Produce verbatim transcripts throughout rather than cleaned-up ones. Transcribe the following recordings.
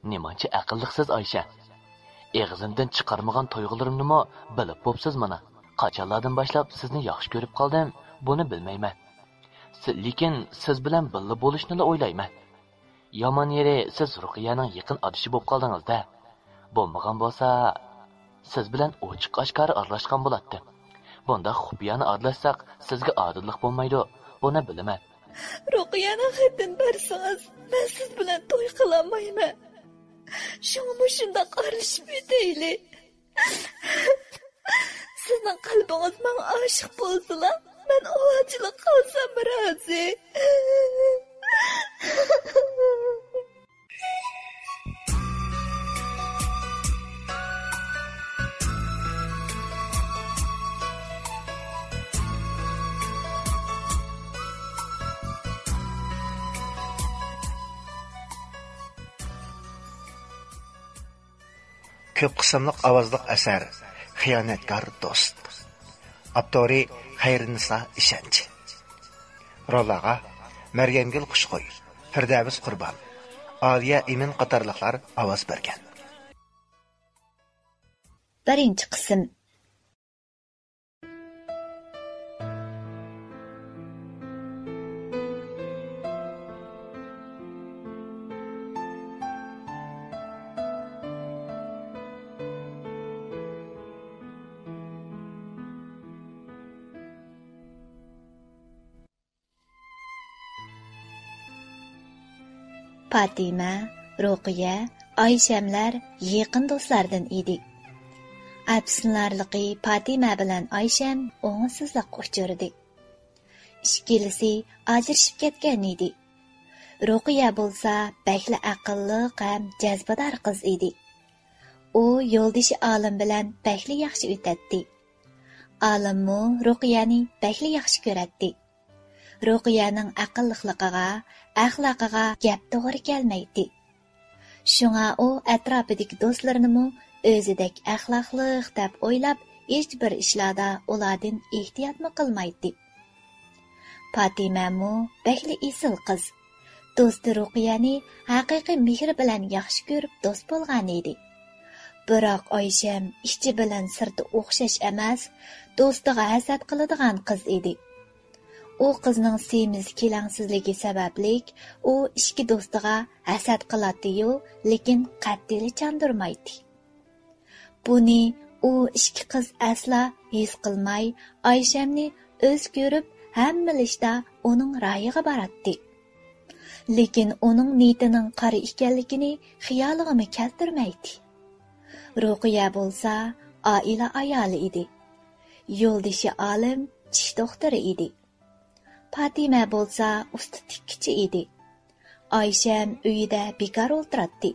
نېمانچە ئەقىللىقسىز، ئايشە! ئېغىزىمدىن چىقارمىغان تۇيغۇلىرىمنىمۇ بىلىپ بوپسىز مانا. قاچانلاردىن باشلاپ سىزنى ياخشى كۆرۈپ قالدىم، بۇنى بىلمەيمەن. س-، لېكىن سىز بىلەن بىللە بولۇشنىلا ئويلايمەن. يامان يېرى، سىز رۇقىيەنىڭ يېقىن ئادىشى بولۇپ قالدىڭىز-دە. بولمىغان بولسا، سىز بىلەن ئوچۇق-ئاشكارا ئارىلاشقان بولاتتىم. بۇنداق خۇپىيانە ئارىلاشساق، سىزگە ئادىللىق بولمايدۇ، بۇنى بىلىمەن. رۇقىيەنىڭ خېتىنى بەرسىڭىز، مەن سىز بىلەن توي قىلالمايمەن. شۇڭا مۇشۇنداق ئارىلىشىپ ئۆتەيلى. سىزنىڭ قەلبىڭىز ماڭا ئاشىق بولسىلا، مەن ئاۋارىچىلىك قىلسام رازى. كۆپ قىسىملىق ئاۋازلىق ئەسەر خىيانەتكار دوست. ئاپتورى خەيرىننىسا ئىشەنچ. روللارغا مەرگەنگۈل خۇشخۇي، پىردەۋىس قۇربان، ئالىيە ئىمىن قاتارلىقلار ئاۋاز بەرگەن. بىرىنچى قىسىم. پاتىمە، رۇقىيە، ئايشەملەر يېقىن دوستلاردىن ئىدى. ئەپسۇسلىنارلىقى، پاتىمە بىلەن ئايشەم ئوڭۇشسىزلىققا ئۇچرىدى. ئىككىلىسى ئاجرىشىپ كەتكەن ئىدى. رۇقىيە بولسا بەكلا ئەقىللىق ھەم جەزبىدار قىز ئىدى. ئۇ يولدىشى ئالىم بىلەن بەكلا ياخشى ئۆتەتتى. ئالىممۇ رۇقىيەنى بەكلا ياخشى كۆرەتتى. رۇقىيەنىڭ ئەقىللىقلىقىغا، ئەخلاقىغا گەپ توغرا كەلمەيتتى. شۇڭا ئۇ ئەتراپىدىكى دوستلىرىنىمۇ ئۆزىدەك ئەخلاقلىق دەپ ئويلاپ، ھېچبىر ئىشلاردا ئۇلاردىن ئېھتىياتمۇ قىلمايتتى. پاتىمەمۇ بەكلا ئېسىل قىز. دوستى رۇقىيەنى ھەقىقىي مېھرى بىلەن ياخشى كۆرۈپ دوست بولغان ئىدى. بىراق ئايشەم ئىچى بىلەن سىرتى ئوخشاش ئەمەس، دوستىغا ھەسەت قىلىدىغان قىز ئىدى. ئۇ قىزنىڭ سېمىز كېلەڭسىزلىكى سەۋەبلىك، ئۇ ئىككى دوستىغا ھەسەت قىلاتتى-يۇ، لېكىن قەتئىيلا چاندۇرمايتتى. بۇنى ئۇ ئىككى قىز ئەسلا ھېس قىلماي، ئايشەمنى ئۆز كۆرۈپ، ھەممىلا ئىشتا ئۇنىڭ رايىغا باراتتى. لېكىن ئۇنىڭ نىيىتىنىڭ قارا ئىكەنلىكىنى خىيالىغىمۇ كەلتۈرمەيتتى. رۇقىيە بولسا ئائىلە ئايالى ئىدى. يولدىشى ئالىم، چىش دوختۇرى ئىدى. پاتىمە بولسا ئۇستا تىككۈچى ئىدى. ئايشەم ئۆيىدە بىكار ئولتۇراتتى.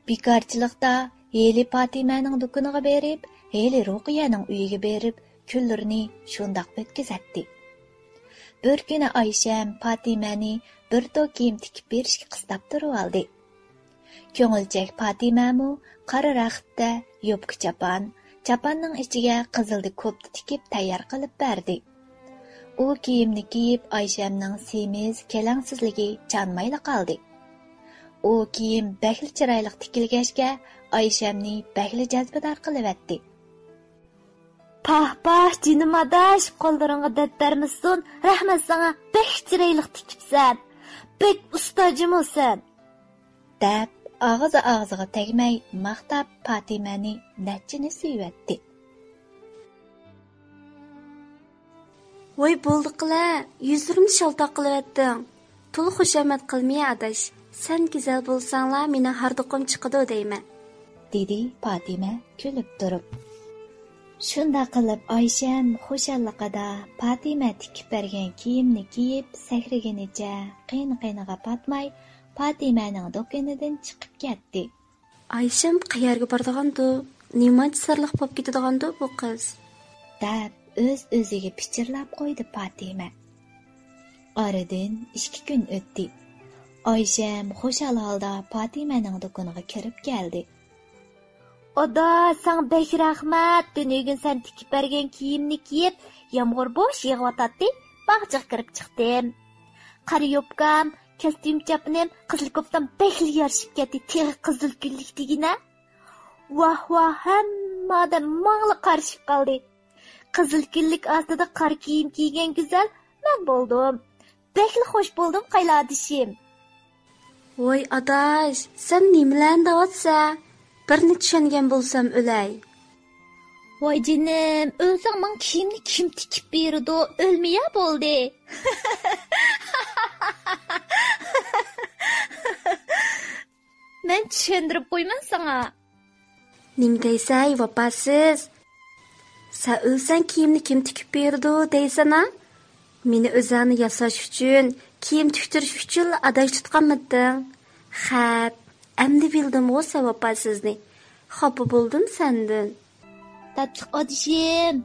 بىكارچىلىقتا ھېلى پاتىمەنىڭ دۇكىنىغا بېرىپ، ھېلى رۇقىيەنىڭ ئۆيىگە بېرىپ، كۈنلىرىنى شۇنداق ئۆتكۈزەتتى. بىر كۈنى ئايشەم پاتىمەنى بىر تو كىيىم تىكىپ بېرىشكە قىستاپ تۇرۇۋالدى. كۆڭۈلچەك پاتىمەمۇ قارا رەختتە يوپكا چاپان، چاپاننىڭ ئىچىگە قىزىلدا كوپتا تىكىپ تەييار قىلىپ بەردى. ئۇ كىيىمنى كىيىپ، ئايشەمنىڭ سېمىز، كېلەڭسىزلىكى چانمايلا قالدى. ئۇ كىيىم بەكلا چىرايلىق تىكىلگەچكە، ئايشەمنى بەكلا جەزبىدار قىلىۋەتتى. پاھ، پاھ، جېنىم ئاداش، قوللىرىڭغا دەرد بەرمىسۇن، رەھمەت ساڭا، بەك چىرايلىق تىكىپسەن، بەك ئۇستا جۇمۇ سەن. دەپ، ئاغزى ئاغزىغا تەگمەي ماختاپ، پاتىمەنى نەچچىنى سۆيۈۋەتتى. ۋاي، بولدى قىلە، يۈزلىرىمنى شالتاق قىلىۋەتتىڭ. تولا خۇشامەت قىلمىيە ئاداش، سەن گۈزەل بولساڭلا مېنىڭ ھاردۇقۇم چىقىدۇ دەيمەن. دېدى پاتىمە كۈلۈپ تۇرۇپ. شۇنداق قىلىپ ئايشەم خۇشاللىقىدا پاتىمە تىكىپ بەرگەن كىيىمنى كىيىپ، سەكرىگىنىچە قىن-قىنىغا پاتماي پاتىمەنىڭ دۇكىنىدىن چىقىپ كەتتى. ئايشەم قەيەرگە بارىدىغاندۇ؟ نېمانچە سىرلىق بولۇپ كېتىدىغاندۇ بۇ قىز؟ دەپ ئۆز-ئۆزىگە پىچىرلاپ قويدى پاتىمە. ئارىدىن ئىككى كۈن ئۆتتى. ئايشەم خۇشال ھالدا پاتىمەنىڭ دۇكىنىغا كىرىپ كەلدى. ئادا، ساڭا بەك رەھمەت، تۈنۈگۈن سەن تىكىپ بەرگەن كىيىمنى كىيىپ، يامغۇر بوش يېغىۋاتاتتى، باغچىغا كىرىپ چىقتىم. قارا يوپكام، كاستيۇم چاپىنىم، قىزىل كوپتام بەكلا يارىشىپ كەتتى، تېخى قىزىل گۈللۈك دېگىنە. ۋاھ ۋاھ، ھەممە ئادەم ماڭىلا قارىشىپ قالدى. قىزىل گۈللۈك ئاستىدا قارا كىيىم كىيگەن گۈزەل مەن بولدۇم. بەكلا خوش بولدۇم، قايلا ئادىشىم. ۋاي ئاداش، سەن نېمىلەرنى دەۋاتسەن؟ بىرنى چۈشەنگەن بولسام ئۆلەي. ۋاي جېنىم، ئۆلسەڭ ماڭا كىيىمنى كىم تىكىپ بېرىدۇ؟ ئۆلمىيە بولدى. مەن چۈشەندۈرۈپ قويىمەن ساڭا. نېمە دەيسەي، ۋاپاسىز؟ سەن ئۆلسەڭ كىيىمنى كىم تىكىپ بېرىدۇ دەيسەن ھە؟ مېنى ئۆزۈڭنى ياساش ئۈچۈن، كىيىم تىكتۈرۈش ئۈچۈنلا ئاداش تۇتقانمىدىڭ؟ خەپ، ئەمدى بىلدىمغۇ سەن ۋاپاسىزنى. خاپا بولدۇم سەندىن. تاتلىق ئادىشىم،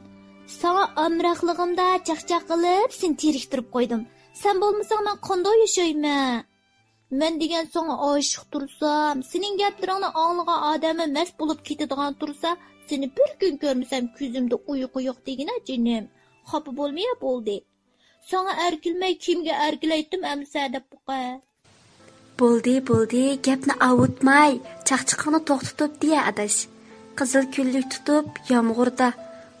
ساڭا ئامراقلىقىمدا چاقچاق قىلىپ سېنى تېرىكتۈرۈپ قويدۇم. سەن بولمىساڭ مەن قانداق ياشايمەن؟ مەن دېگەن ساڭا ئاشىق تۇرسام، سېنىڭ گەپلىرىڭنى ئاڭلىغان ئادەممۇ مەست بولۇپ كېتىدىغان تۇرسا، سېنى بىر كۈن كۆرمىسەم كۆزۈمدە ئۇيقۇ يوق دېگىنە جېنىم. خاپا بولمىيە بولدى. ساڭا ئەركىلمەي كىمگە ئەركىلەيتتىم ئەمىسە دەپ بۇقە. بولدى، بولدى، گەپنى ئاۋۇتماي، چاقچىقىڭنى توختىتىپ دېيە ئاداش. قىزىل كۈنلۈك تۇتۇپ، يامغۇردا،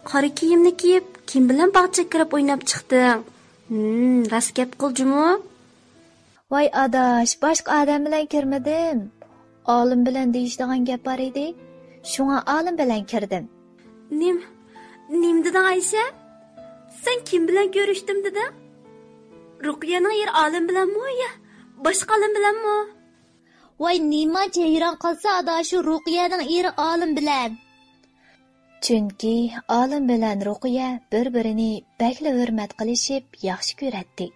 قارا كىيىمنى كىيىپ، كىم بىلەن باغچىغا كىرىپ ئويناپ چىقتىڭ؟ ھىم، راست گەپ قىل جۇمۇ. ۋاي ئاداش، باشقا ئادەم بىلەن كىرمىدىم. ئالىم بىلەن دېيىشىدىغان گەپ بار ئىدى. شۇڭا ئالىم بىلەن كىردىم. نېمە، نېمە دېدىڭ ئايشە؟ سەن كىم بىلەن كۆرۈشتۈم دېدىڭ؟ رۇقىيەنىڭ ئېرى ئالىم بىلەنمۇ يا باشقا ئالىم بىلەنمۇ؟ ۋاي نېمانچە ھەيران قالسا ئادا شۇ رۇقىيەنىڭ ئېرى ئالىم بىلەن. چۈنكى ئالىم بىلەن رۇقىيە بىر-بىرىنى بەكلا ھۆرمەت قىلىشىپ ياخشى كۆرەتتى.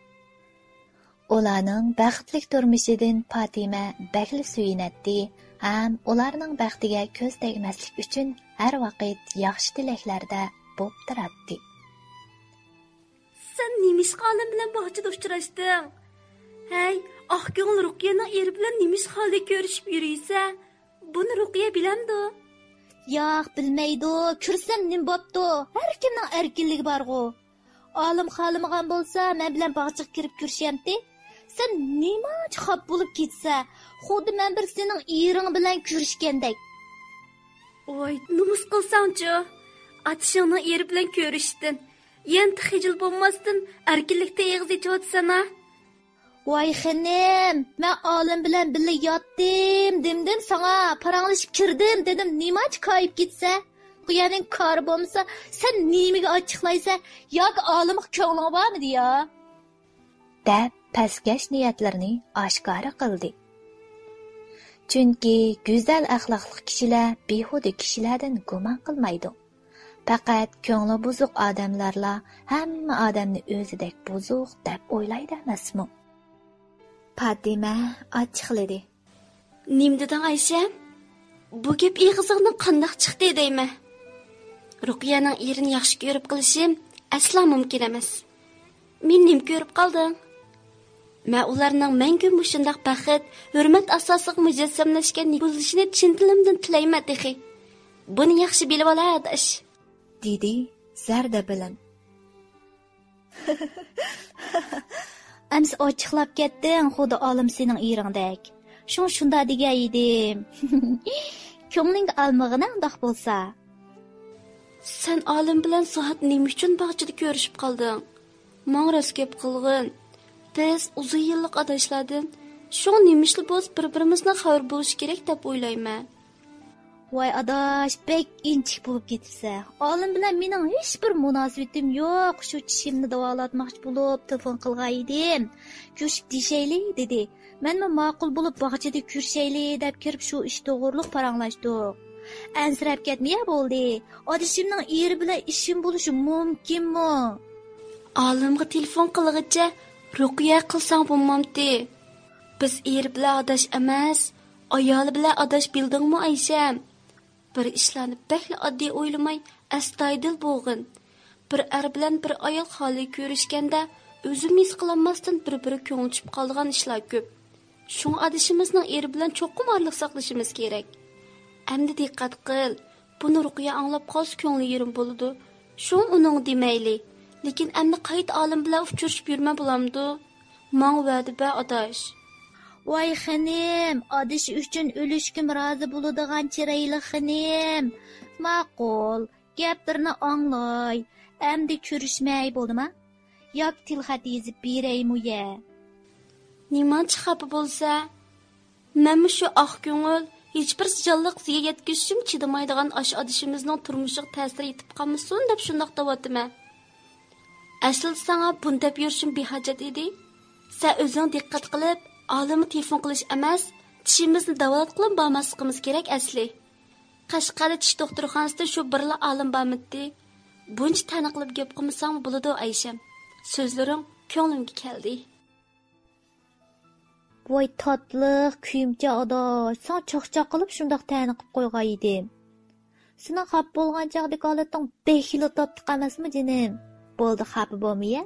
ئۇلارنىڭ بەختلىك تۇرمۇشىدىن پاتىمە بەكلا سۆيۈنەتتى ھەم ئۇلارنىڭ بەختىگە كۆز تەگمەسلىك ئۈچۈن ھەر ۋاقىت ياخشى تىلەكلەردە بوپ تۇراتتى. سەن نېمىشقا ئالىم بىلەن باغچىدا ئۇچراشتىڭ؟ ھەي، ئاق كۆڭۈل رۇقىيەنىڭ ئېرى بىلەن نېمىشقا خالىي كۆرۈشۈپ يۈرۈيسە؟ بۇنى رۇقىيە بىلەمدۇ؟ ياق، بىلمەيدۇ. كۆرسەم نېمە بوپتۇ؟ ھەر كىمنىڭ ئەركىنلىكى بارغۇ. ئالىم خالىمىغان بولسا، مەن بىلەن باغچىغا كىرىپ كۆرۈشەمتى. سەن نېمانچە خاپا بولۇپ كېتىسە، خۇددى مەن بىر سېنىڭ ئېرىڭ بىلەن كۆرۈشكەندەك. ۋاي، نومۇس قىلساڭچۇ؟ ئاتىشىڭنىڭ ئېرى بىلەن كۆرۈشتىن. يەنە خىجىل بولماستىن، ئەركىنلىكتە ئېغىز ئېچىۋاتىسەن ھە؟ ۋاي خېنىم، مەن ئالىم بىلەن بىللە ياتتىم دېمىدىم ساڭا، پاراڭلىشىپ كىردىم دېدىم، نېمانچە كايىپ كېتىسە؟ قۇيەنىڭ كارى بولمىسا، سەن نېمىگە ئاچچىقلايسەن؟ ياكى ئالىمغا كۆڭلۈڭ بارمىدى يا؟ دەپ پەسكەش نىيەتلىرىنى ئاشكارا قىلدى. چۈنكى گۈزەل ئەخلاقلىق كىشىلەر بىھۇدە كىشىلەردىن گۇمان قىلمايدۇ. پەقەت كۆڭلى بۇزۇق ئادەملەرلا ھەممە ئادەمنى ئۆزىدەك بۇزۇق دەپ ئويلايدۇ ئەمەسمۇ؟ پاتىمە ئاچچىقلىدى. نېمە دېدىڭ ئايشەم؟ بۇ گەپ ئېغىزىڭدىن قانداق چىقتى دەيمەن؟ رۇقىيەنىڭ ئېرىنى ياخشى كۆرۈپ قېلىشىم ئەسلا مۇمكىن ئەمەس. مېنى نېمە كۆرۈپ قالدىڭ؟ مەن ئۇلارنىڭ مەڭگۈ مۇشۇنداق بەخت، ھۆرمەت ئاساسىغا مۇجەسسەملەشكەن بولۇشىنى چىن دىلىمدىن تىلەيمەن تېخى. بۇنى ياخشى بىلىۋال ئاداش. دېدى زەردە بىلەن. ئەمسە ئاچچىقلاپ كەتتىڭ، خۇددى ئالىم سېنىڭ ئېرىڭدەك. شۇڭا شۇنداق دېگەن ئىدىم. كۆڭلۈڭگە ئالمىغىنە ئۇنداق بولسا. سەن ئالىم بىلەن ساھىت نېمە ئۈچۈن باغچىدا كۆرۈشۈپ قالدىڭ؟ ماڭا راست گەپ قىلغىن. بىز ئۇزۇن يىللىق ئاداشلاردىن. شۇڭا نېمە ئىشلا بولسا بىر-بىرىمىزنىڭ خەۋىرى بولۇشى كېرەك دەپ ئويلايمەن. ۋاي ئاداش، بەك ئىنچىكە بولۇپ كېتىپسەن. ئالىم بىلەن مېنىڭ ھېچبىر مۇناسىۋىتىم يوق. شۇ چىشىمنى داۋالاتماقچى بولۇپ تېلېفون قىلغان ئىدىم. كۆرۈشۈپ دېيىشەيلى، دېدى. مەنمۇ ماقۇل بولۇپ باغچىدا كۆرۈشەيلى دەپ كىرىپ شۇ ئىش توغرۇلۇق پاراڭلاشتۇق. ئەنسىرەپ كەتمىگە بولدى. ئادىشىمنىڭ ئېرى بىلەن ئىشىم بولۇشى مۇمكىنمۇ؟ ئالىمغا تېلېفون قىلغىچە رۇقىيە قىلساڭ بولمامتى؟ بىز ئېرى بىلەن ئاداش ئەمەس، ئايالى بىلەن ئاداش بىلدىڭمۇ ئايشەم؟ بىر ئىشلارنى بەكلا ئاددىي ئويلىماي، ئەستايىدىل بولغىن. بىر ئەر بىلەن بىر ئايال خالىي كۆرۈشكەندە، ئۆزىمۇ ھېس قىلالماستىن بىر-بىرىگە كۆڭۈل چۈشۈپ قالىدىغان ئىشلار كۆپ. شۇڭا ئادىشىمىزنىڭ ئېرى بىلەن چوقۇم ئارىلىق ساقلىشىمىز كېرەك. ئەمدى دىققەت قىل، بۇنى رۇقىيە ئاڭلاپ قالسا كۆڭلى يېرىم بولىدۇ. شۇڭا ئۇنىڭغا دېمەيلى. لېكىن ئەمدى قايتا ئالىم بىلەن ئۇچرىشىپ يۈرمە بولامدۇ؟ ماڭا ۋەدە بەر ئاداش. ۋاي خېنىم، ئادىشى ئۈچۈن ئۆلۈشكىمۇ رازى بولىدىغان چىرايلىق خېنىم. ماقۇل، گەپلىرىنى ئاڭلاي. ئەمدى كۆرۈشمەي بولدىما؟ ياكى تىلخەت يېزىپ بېرەيمۇ يە؟ نېمانچە خاپا بولسا، مەنمۇ شۇ ئاق كۆڭۈل، ھېچبىر جانلىق زىيان يەتكۈزۈشۈم چىدىمايدىغان ئاشۇ ئادىشىمىزنىڭ تۇرمۇشىغا تەسىرى يېتىپ قالمىسۇن دەپ شۇنداق دەۋاتىمەن. ئەسلىدە ساڭا بۇنى دەپ يۈرۈشۈم بىھاجەت ئىدى. سەن ئۆزۈڭ دىققەت قىلىپ، ئالىمغا تېلېفون قىلىش ئەمەس، چىشىمىزنى داۋالاتقىلىمۇ بارماسلىقىمىز كېرەك ئەسلى. قەشقەردە چىش دوختۇرخانىسىدا شۇ بىرلا ئالىم بارمىدى. بۇنچە تەنە قىلىپ گەپ قىلمىساڭمۇ بولىدۇ ئايشەم. سۆزلىرىڭ كۆڭلۈمگە كەلدى. ۋاي تاتلىق كۆيۈمچان ئاداش، ساڭا چاقچاق قىلىپ شۇنداق تەنە قىلىپ قويغان ئىدىم. سېنىڭ خاپا بولغان چاغدىكى ھالىتىڭ بەكلا تاتلىق ئەمەسمۇ جېنىم؟ بولدى، خاپا بولما يە.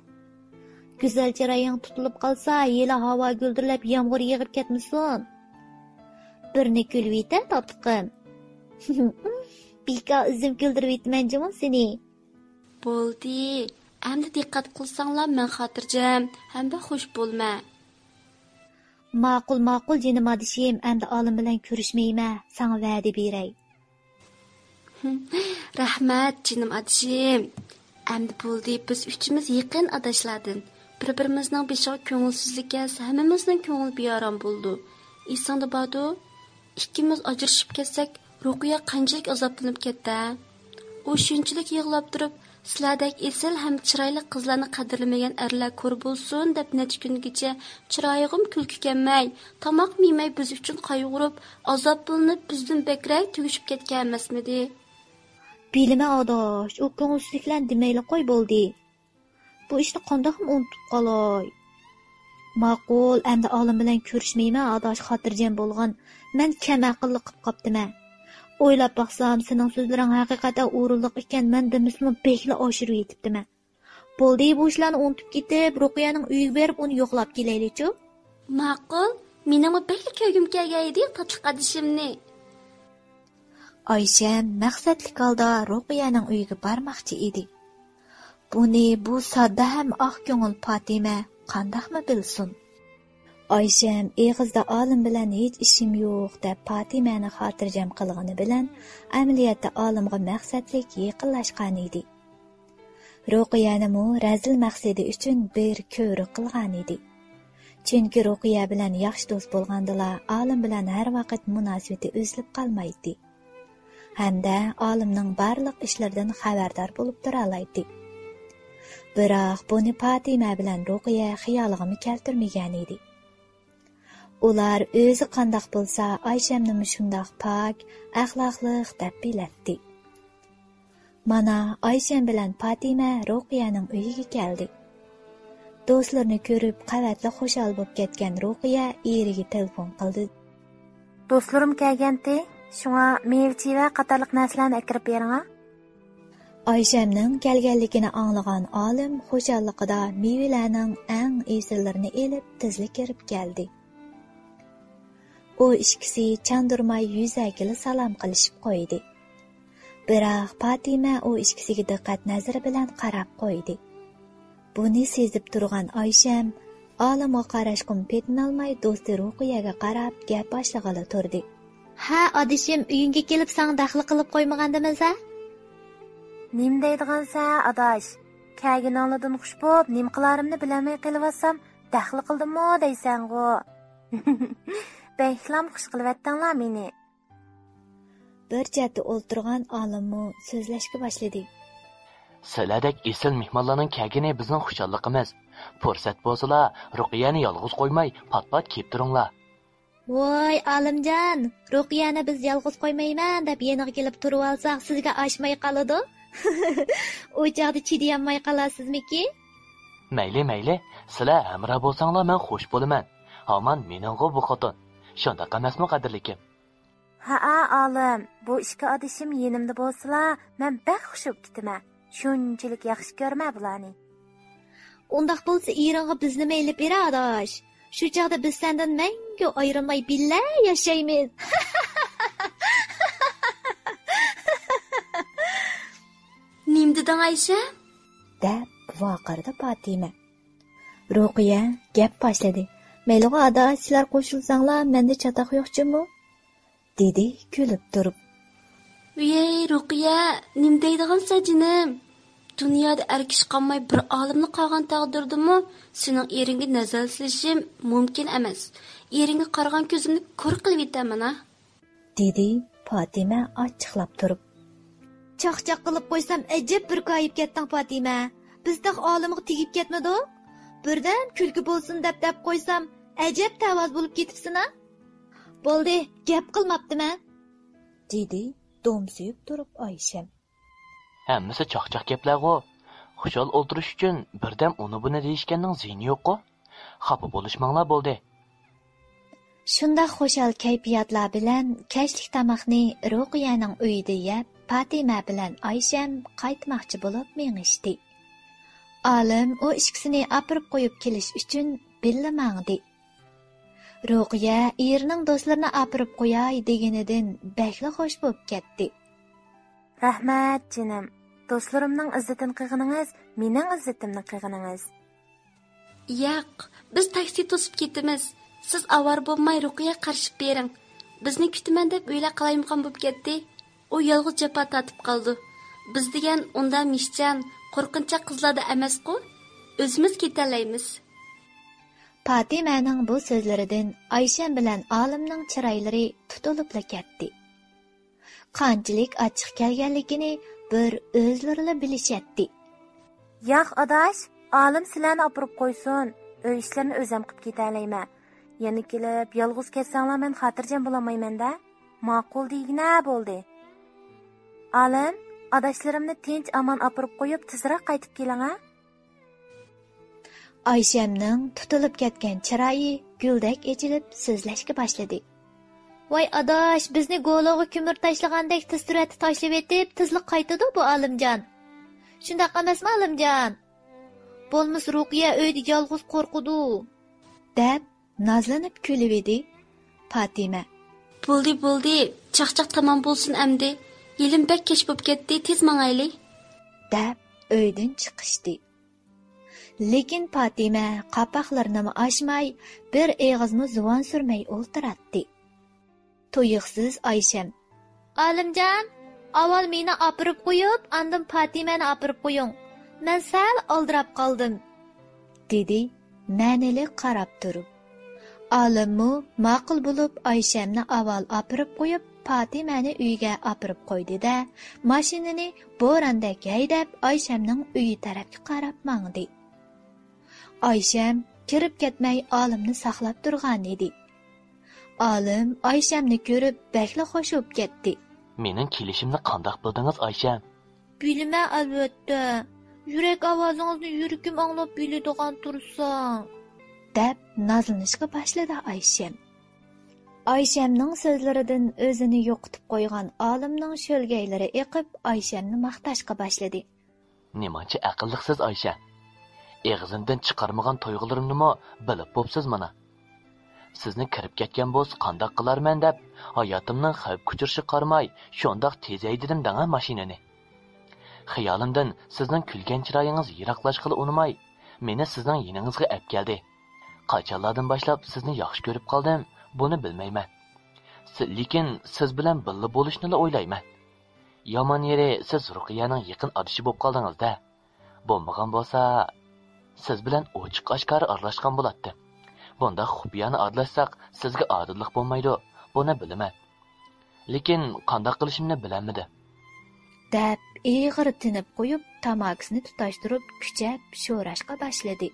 گۈزەل چىرايىڭ تۇتۇلۇپ قالسا، ھېلى ھاۋا گۈلدۈرلەپ يامغۇر يېغىپ كەتمىسۇن. بىرنى كۈلۈۋېتە تاتلىقىم. بىكار ئۆزۈم كۈلدۈرۈۋېتىمەن جۇمۇ سېنى. بولدى، ئەمدى دىققەت قىلساڭلار مەن خاتىرجەم ھەم بەك خۇش بولىمەن. ماقۇل، ماقۇل جېنىم ئادىشىم، ئەمدى ئالىم بىلەن كۆرۈشمەيمەن، ساڭا ۋەدە بېرەي. رەھمەت جېنىم ئادىشىم. ئەمدى بولدى، بىز ئۈچىمىز يېقىن ئاداشلاردىن. بىر-بىرىمىزنىڭ بېشىغا كۆڭۈلسىزلىك كەلسە ھەممىمىزنىڭ كۆڭلى بىئارام بولىدۇ. ئېسىڭدە باردۇ؟ ئىككىمىز ئاجرىشىپ كەتسەك، رۇقىيە قانچىلىك ئازابلىنىپ كەتتى ھە؟ ئۇ شۇنچىلىك يىغلاپ تۇرۇپ، سىلەردەك ئېسىل ھەم چىرايلىق قىزلارنى قەدىرلىمىگەن ئەرلەر كور بولسۇن دەپ نەچچە كۈنگىچە چىرايىغىمۇ كۈلكە كەلمەي، تاماقمۇ يېمەي بىز ئۈچۈن قايغۇرۇپ، ئازابلىنىپ، بىزدىن بەكرەك تۈگىشىپ كەتكەن ئەمەسمىدى؟ بىلىمەن ئاداش، ئۇ كۆڭۈلسىزلىكلەرنى دېمەيلى قوي بولدى. بۇ ئىشنى قانداقمۇ ئۇنتۇپ قالاي؟ ماقۇل، ئەمدى ئالىم بىلەن كۆرۈشمەيمەن ئاداش، خاتىرجەم بولغىن. مەن كەم ئەقىللىق قىپ قاپتىمەن. ئويلاپ باقسام، سېنىڭ سۆزلىرىڭ ھەقىقەتەن ئورۇنلۇق ئىكەن، مەن دېمىسىمۇ بەكلا ئاشۇرۇۋېتىپتىمەن. بولدى، بۇ ئىشلارنى ئۇنتۇپ كېتىپ، رۇقىيەنىڭ ئۆيىگە بېرىپ ئۇنى يوقلاپ كېلەيلىچۇ؟ ماقۇل، مېنىڭمۇ بەكلا كۆرگۈم كەلگەن ئىدى تاتلىق ئادىشىمنى. ئايشەم مەقسەتلىك ھالدا رۇقىيەنىڭ ئۆيىگە بارماقچى ئىدى. بۇنى بۇ ساددا ھەم ئاق كۆڭۈل پاتىمە قانداقمۇ بىلسۇن؟ ئايشەم ئېغىزدا ئالىم بىلەن ھېچ ئىشىم يوق دەپ پاتىمەنى خاتىرجەم قىلغىنى بىلەن، ئەمەلىيەتتە ئالىمغا مەقسەتلىك يېقىنلاشقانىدى. رۇقىيەنىمۇ رەزىل مەقسىتى ئۈچۈن بىر كۆۋرۈك قىلغانىدى. چۈنكى رۇقىيە بىلەن ياخشى دوست بولغاندىلا، ئالىم بىلەن ھەر ۋاقىت مۇناسىۋىتى ئۈزۈلۈپ قالمايتتى. ھەمدە ئالىمنىڭ بارلىق ئىشلىرىدىن خەۋەردار بولۇپ تۇرالايتتى. بىراق بۇنى پاتىمە بىلەن رۇقىيە خىيالىغىمۇ كەلتۈرمىگەنىدى. ئۇلار ئۆزى قانداق بولسا، ئايشەمنىمۇ شۇنداق پاك، ئەخلاقلىق دەپ بىلەتتى. مانا، ئايشەم بىلەن پاتىمە رۇقىيەنىڭ ئۆيىگە كەلدى. دوستلىرىنى كۆرۈپ، قەۋەتلا خۇشال بولۇپ كەتكەن رۇقىيە ئېرىگە تېلېفون قىلدى. دوستلىرىم كەلگەنتى، شۇڭا مېۋە-چېۋە قاتارلىق نەرسىلەرنى ئەكىرىپ بېرىڭە. ئايشەمنىڭ كەلگەنلىكىنى ئاڭلىغان ئالىم خۇشاللىقىدا مېۋىلەرنىڭ ئەڭ ئېسىللىرىنى ئېلىپ، تېزلا كىرىپ كەلدى. ئۇ ئىككىسى چاندۇرماي يۈزەكىلا سالام قىلىشىپ قويدى. بىراق پاتىمە ئۇ ئىككىسىگە دىققەت نەزىرى بىلەن قاراپ قويدى. بۇنى سېزىپ تۇرغان ئايشەم ئالىمغا قاراشقىمۇ پېتىنالماي دوستى رۇقىيەگە قاراپ گەپ باشلىغىلى تۇردى. ھە، ئادىشىم، ئۆيۈڭگە كېلىپ ساڭا دەخلى قىلىپ قويمىغاندىمىز ھە؟ نېمە دەيدىغانسەن، ئاداش؟ كەلگىنىڭلىدىن خۇش بوپ، نېمە قىلارىمنى بىلەلمەي قېلىۋاتسام، دەخلى قىلدىممۇ دەيسەنغۇ؟ بەكلام خۇش قىلىۋەتتىڭلار مېنى. بىر چەتتە ئولتۇرغان ئالىممۇ سۆزلەشكە باشلىدى. سىلەردەك ئېسىل مېھمانلارنىڭ كەلگىنى بىزنىڭ خۇشاللىقىمىز. پۇرسەت بولسىلا، رۇقىيەنى يالغۇز قويماي، پات-پات كېلىپ تۇرۇڭلار. ۋاي، ئالىمجان، رۇقىيەنى بىز يالغۇز قويمايمەن دەپ يېنىغا كېلىپ تۇرۇۋالساق، سىزگە ئاشماي قالىدۇ. ئۇ چاغدا چىدىيالماي قالارسىزمىكىن؟ مەيلى، مەيلى، سىلەر ھەمراھ بولساڭلار مەن خۇش بولىمەن. ھامان مېنىڭغۇ بۇ خوتۇن. شۇنداق ئەمەسمۇ، قەدىرلىكىم؟ ھەئە، ئالىم، بۇ ئىككى ئادىشىم يېنىمدا بولسىلا، مەن بەك خۇش بولۇپ كېتىمەن. شۇنچىلىك ياخشى كۆرىمەن بۇلارنى. ئۇنداق بولسا ئېرىڭغا بىزنىمۇ ئېلىپ بېرە، ئاداش. شۇ چاغدا بىز سەندىن مەڭگۈ ئايرىلماي بىللە ياشايمىز. نېمە دېدىڭ، ئايشە؟ دەپ ۋارقىرىدى پاتىمە. رۇقىيە گەپ باشلىدى. مەيلىغۇ ئاداش، سىلەر قوشۇلساڭلار، مەندە چاتاق يوق جۇمۇ، دېدى كۈلۈپ تۇرۇپ. ۋىيەي، رۇقىيە، نېمە دەيدىغانسەن جېنىم؟ دۇنيادا ئەر كىشى قالماي بىر ئالىملا قالغان تەقدىردىمۇ سېنىڭ ئېرىڭگە نەزەر سېلىشىم مۇمكىن ئەمەس. ئېرىڭگە قارىغان كۆزۈمنى كور قىلىۋېتەمەن ھە. دېدى پاتىمە ئاچچىقلاپ تۇرۇپ. چاقچاق قىلىپ قويسام، ئەجەب بىر كايىپ كەتتىڭ پاتىمە. بىز تېخى ئالىمغا تېگىپ كەتمىدۇق. بىردەم كۈلكە بولسۇن دەپ دەپ قويسام، ئەجەب تەۋاز بولۇپ كېتىپسىنا. بولدى، گەپ قىلماپتىمەن. دېدى دومسىيىپ تۇرۇپ ئايشەم. ھەممىسى چاقچاق گەپلەرغۇ. خۇشال ئولتۇرۇش ئۈچۈن بىردەم ئۇنى بۇنى دېيىشكەننىڭ زىيىنى يوققۇ. خاپا بولۇشماڭلار بولدى. شۇنداق خۇشال كەيپىياتلار بىلەن كەچلىك تاماقنى رۇقىيەنىڭ ئۆيىدە يەپ، پاتىمە بىلەن ئايشەم قايتماقچى بولۇپ مېڭىشتى. ئالىم ئۇ ئىككىسىنى ئاپىرىپ قويۇپ كېلىش ئۈچۈن بىللە ماڭدى. رۇقىيە ئېرىنىڭ دوستلىرىنى ئاپىرىپ قوياي دېگىنىدىن بەكلا خوش بولۇپ كەتتى. رەھمەت، جېنىم. دوستلىرىمنىڭ ئىززىتىنى قىلغىنىڭىز، مېنىڭ ئىززىتىمنى قىلغىنىڭىز. ياق، بىز تاكسى توسۇپ كېتىمىز. سىز ئاۋارە بولماي رۇقىيەگە قارىشىپ بېرىڭ. بىزنى كۈتىمەن دەپ ئۆيلەر قالايمىقان بولۇپ كەتتى. ئۇ يالغۇز جاپا تارتىپ قالىدۇ. بىز دېگەن ئۇنداق مىشچان، قورقۇنچاق قىزلاردا ئەمەسقۇ. ئۆزىمىز كېتەلەيمىز. پاتىمەنىڭ بۇ سۆزلىرىدىن ئايشەم بىلەن ئالىمنىڭ چىرايلىرى تۇتۇلۇپلا كەتتى. قانچىلىك ئاچچىق كەلگەنلىكىنى بىر ئۆزلىرىلا بىلىشەتتى. ياق، ئاداش، ئالىم سىلەرنى ئاپىرىپ قويسۇن، ئۆي ئىشلىرىنى ئۆزەم قىپ كېتەلەيمەن. يەنە كېلىپ يالغۇز كەتسەڭلار مەن خاتىرجەم بولالمايمەن-دە. ماقۇل دېگىنە بولدى. ئالىم، ئاداشلىرىمنى تىنچ ئامان ئاپىرىپ قويۇپ تېزراق قايتىپ كېلىڭە. ئايشەمنىڭ تۇتۇلۇپ كەتكەن چىرايى گۈلدەك ئېچىلىپ سۆزلەشكە باشلىدى. ۋاي ئاداش، بىزنى گولوغا كۆمۈر تاشلىغاندەك تېز سۈرئەتتە تاشلىۋېتىپ تېزلا قايتىدۇ بۇ ئالىمجان. شۇنداق ئەمەسمۇ ئالىمجان؟ بولمىسا رۇقىيە ئۆيدە يالغۇز قورقىدۇ. دەپ نازلىنىپ كۈلۈۋىدى پاتىمە. بولدى، بولدى، چاقچاق تامام بولسۇن ئەمدى. ھېلىمۇ بەك كەچ بولۇپ كەتتى، تېز ماڭايلى. دەپ ئۆيدىن چىقىشتى. لېكىن پاتىمە قاپاقلىرىنىمۇ ئاچماي، بىر ئېغىزمۇ زۇۋان سۈرمەي ئولتۇراتتى. تۇيۇقسىز ئايشەم، ئالىمجان، ئاۋۋال مېنى ئاپىرىپ قويۇپ، ئاندىن پاتىمەنى ئاپىرىپ قويۇڭ. مەن سەل ئالدىراپ قالدىم، دېدى مەنىلىك قاراپ تۇرۇپ. ئالىممۇ ماقۇل بولۇپ، ئايشەمنى ئاۋۋال ئاپىرىپ قويۇپ، پاتىمەنى ئۆيىگە ئاپىرىپ قويدى-دە، ماشىنىنى بوراندەك ھەيدەپ، ئايشەمنىڭ ئۆيى تەرەپكە قاراپ ماڭدى. ئايشەم كىرىپ كەتمەي ئالىمنى ساقلاپ تۇرغانىدى. ئالىم ئايشەمنى كۆرۈپ بەكلا خوش بولۇپ كەتتى. مېنىڭ كېلىشىمنى قانداق بىلدىڭىز، ئايشەم؟ بىلىمەن، ئەلۋەتتە. يۈرەك ئاۋازىڭىزنى يۈرىكىم ئاڭلاپ بىلىدىغان تۇرسا. دەپ نازلىنىشقا باشلىدى ئايشەم. ئايشەمنىڭ سۆزلىرىدىن ئۆزىنى يوقىتىپ قويغان ئالىمنىڭ شۆلگەيلىرى ئېقىپ، ئايشەمنى ماختاشقا باشلىدى. نېمانچە ئەقىللىقسىز، ئايشە! ئېغىزىمدىن چىقارمىغان تۇيغۇلىرىمنىمۇ بىلىپ بوپسىز مانا. سىزنى كىرىپ كەتكەن بولسا قانداق قىلارمەن دەپ، ھاياتىمنىڭ خەۋپكە ئۇچرىشىغا قارىماي، شۇنداق تېز ھەيدىدىم دەڭە ماشىنىنى. خىيالىمدىن سىزنىڭ كۈلگەن چىرايىڭىز يىراقلاشقىلى ئۇنىماي، مېنى سىزنىڭ يېنىڭىزغا ئەپ كەلدى. قاچانلاردىن باشلاپ سىزنى ياخشى كۆرۈپ قالدىم، بۇنى بىلمەيمەن. س-، لېكىن سىز بىلەن بىللە بولۇشنىلا ئويلايمەن. يامان يېرى، سىز رۇقىيەنىڭ يېقىن ئادىشى بولۇپ قالدىڭىز-دە. بولمىغان بولسا، سىز بىلەن ئوچۇق ئاشكارا ئارىلاشقان بولاتتىم. بۇنداق خۇپىيانە ئارىلاشساق، سىزگە ئادىللىق بولمايدۇ، بۇنى بىلىمەن. لېكىن قانداق قىلىشىمنى بىلەلمىدىم. دەپ ئېغىر تىنىپ قويۇپ، تاماكىسىنى تۇتاشتۇرۇپ، كۈچەپ شوراشقا باشلىدى.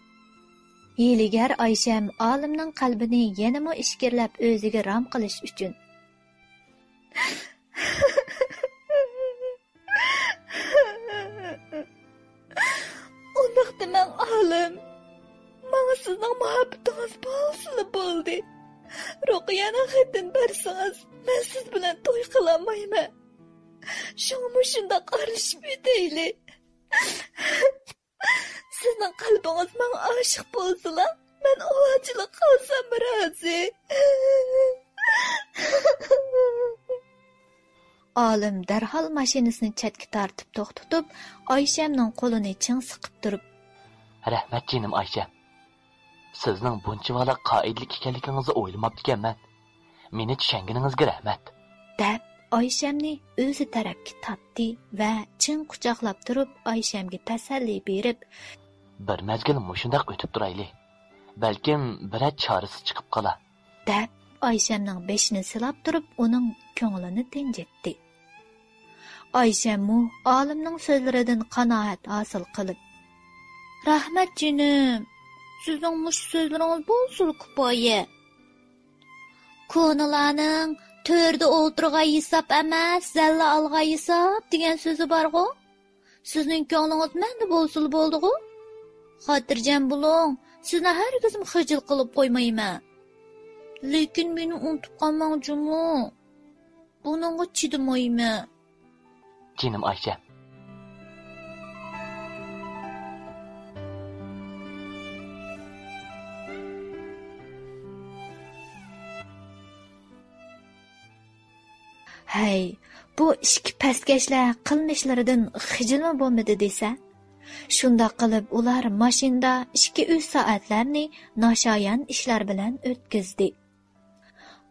ھىيلىگەر ئايشەم ئالىمنىڭ قەلبىنى يەنىمۇ ئىچكىرىلەپ ئۆزىگە رام قىلىش ئۈچۈن، ئۇنداق دېمەڭ، ئالىم. ماڭا سىزنىڭ مۇھەببىتىڭىز بولسىلا بولدى. رۇقىيەنىڭ خېتىنى بەرسىڭىز، مەن سىز بىلەن توي قىلالمايمەن. شۇڭا مۇشۇنداق ئارىلىشىپ ئۆتەيلى. سىزنىڭ قەلبىڭىز ماڭا ئاشىق بولسىلا، مەن ئاۋارىچىلىك قالسام رازى. ئالىم دەرھال ماشىنىسىنى چەتكە تارتىپ توختىتىپ، ئايشەمنىڭ قولىنى چىڭ سىقىپ تۇرۇپ، رەھمەت جېنىم ئايشەم. سىزنىڭ بۇنچىۋالا قائىدىلىك ئىكەنلىكىڭىزنى ئويلىماپتىكەنمەن. مېنى چۈشەنگىنىڭىزگە رەھمەت. دەپ، ئايشەمنى ئۆزى تەرەپكە تارتتى ۋە چىڭ قۇچاقلاپ تۇرۇپ، ئايشەمگە تەسەللى بېرىپ، بىر مەزگىل مۇشۇنداق ئۆتۈپ تۇرايلى. بەلكىم بىرەر چارىسى چىقىپ قالار. دەپ، ئايشەمنىڭ بېشىنى سىلاپ تۇرۇپ، ئۇنىڭ كۆڭلىنى تىنجىتتى. ئايشەممۇ ئالىمنىڭ سۆزلىرىدىن قانائەت ھاسىل قىلىپ، رەھمەت جېنىم، سىزنىڭ مۇشۇ سۆزلىرىڭىز بولسىلا كۇپايە. كونىلارنىڭ تۆرىدە ئولتۇرغان ھېساب ئەمەس، زەللە ئالغان ھېساب دېگەن سۆزى بارغۇ؟ سىزنىڭ كۆڭلىڭىز مەندە بولسىلا بولدىغۇ؟ خاتىرجەم بولۇڭ، سىزنى ھەرگىزمۇ خىجىل قىلىپ قويمايمەن. لېكىن مېنى ئۇنتۇپ قالماڭ جۇمۇ. بۇنىڭغا چىدىمايمەن. جېنىم ئايشەم. ھەي، بۇ ئىككى پەسكەشلەر قىلمىشلىرىدىن خىجىلمۇ بولمىدى دېسە؟ شۇنداق قىلىپ ئۇلار ماشىنىدا ئىككى-ئۈچ سائەتلەرنى ناشايان ئىشلار بىلەن ئۆتكۈزدى.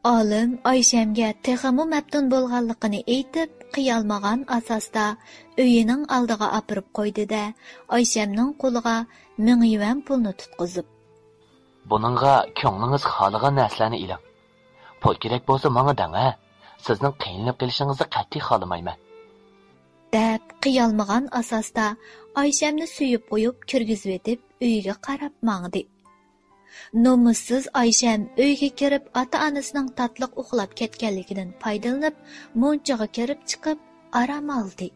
ئالىم ئايشەمگە تېخىمۇ مەپتۇن بولغانلىقىنى ئېيتىپ، قىيالمىغان ئاساستا ئۆيىنىڭ ئالدىغا ئاپىرىپ قويدى-دە، ئايشەمنىڭ قولىغا مىڭ يۈەن پۇلنى تۇتقۇزۇپ، بۇنىڭغا كۆڭلىڭىز خالىغان نەرسىلەرنى ئېلىڭ. پۇل كېرەك بولسا ماڭا دەڭ ھە. سىزنىڭ قىينىلىپ قېلىشىڭىزنى قەتئىي خالىمايمەن. دەپ، قىيالمىغان ئاساستا ئايشەمنى سۆيۈپ قويۇپ كىرگۈزۈۋېتىپ ئۆيىگە قاراپ ماڭدى. نومۇسسىز ئايشەم ئۆيگە كىرىپ ئاتا-ئانىسىنىڭ تاتلىق ئۇخلاپ كەتكەنلىكىدىن پايدىلىنىپ مۇنچىغا كىرىپ چىقىپ ئارام ئالدى.